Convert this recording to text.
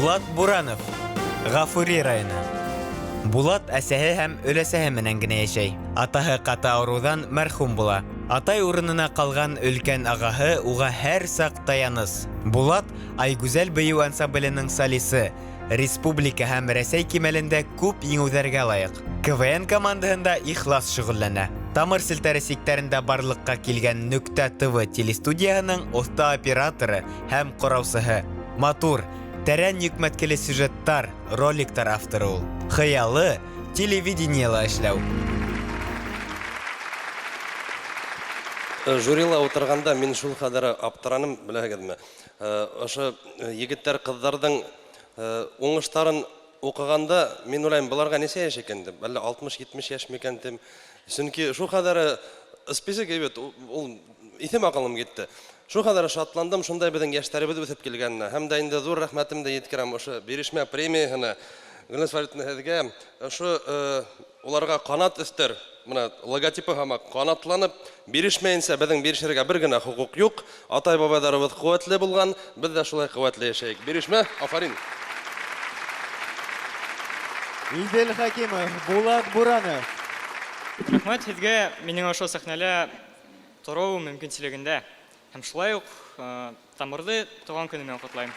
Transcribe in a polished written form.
Булат Буранов, Ғафури районы. Булат әсәһе һәм өләсәһе менән генә йәшәй. Атаһы ҡаты ауырыуҙан мәрхүм була. Атай урынына ҡалған өлкән ағаһы уға һәр саҡ таяныс. Булат Айгүзәл бейеү ансамбленең солисы, республика һәм Рәсәй кимәлендә күп еңеүҙәргә лайыҡ. КВН командаһында ихлас шөғөлләнә. Тамыр селтәре сиктәрендә барлыҡҡа килгән Нөктә ТВ телестудияһының оҫта операторы һәм ҡораусыһы. Матур, тәрән йөкмәткеле сюжеттар, роликтар авторы ул. Хыялы, телевидениела эшләү. Жюрила ултырғанда мин шул ҡәҙәр аптыраным, беләһегеҙме? Ошо егеттәр, ҡыҙҙарҙың уңыштарын уҡығанда мин уйлайым, быларға нисә йәш икән тип, әллә 60-70 йәш микән тим. Сөнки шул ҡәҙәр список әйбәт, ул иҫем аҡылым китте. Шул ҡәҙәр шатландым шундай беҙҙең йәштәребеҙ үҫеп килгәненә. Һәм дә инде ҙур рәхмәтемде еткерәм ошо бирешмә премияһына. Гөлназ Фәритовна, һеҙгә ошо уларға ҡанат өҫтәр, бына логотипы һымаҡ ҡанатланып, бирешмәйенсә беҙҙең бирешергә бер генә хоҡуҡ юҡ. Атай-бабайҙарыбыҙ ҡеүәтле булған, беҙ ҙә шулай ҡеүәтле йәшәйек. Бирешмә, афарин! Идель Хәкимов, Булат Буранов. Рәхмәт һеҙгә минең ошо сәхнәлә тороу мөмкинселегендә. Һәм шулай уҡ Тамырҙы тыуған көнө менән ҡотлайым.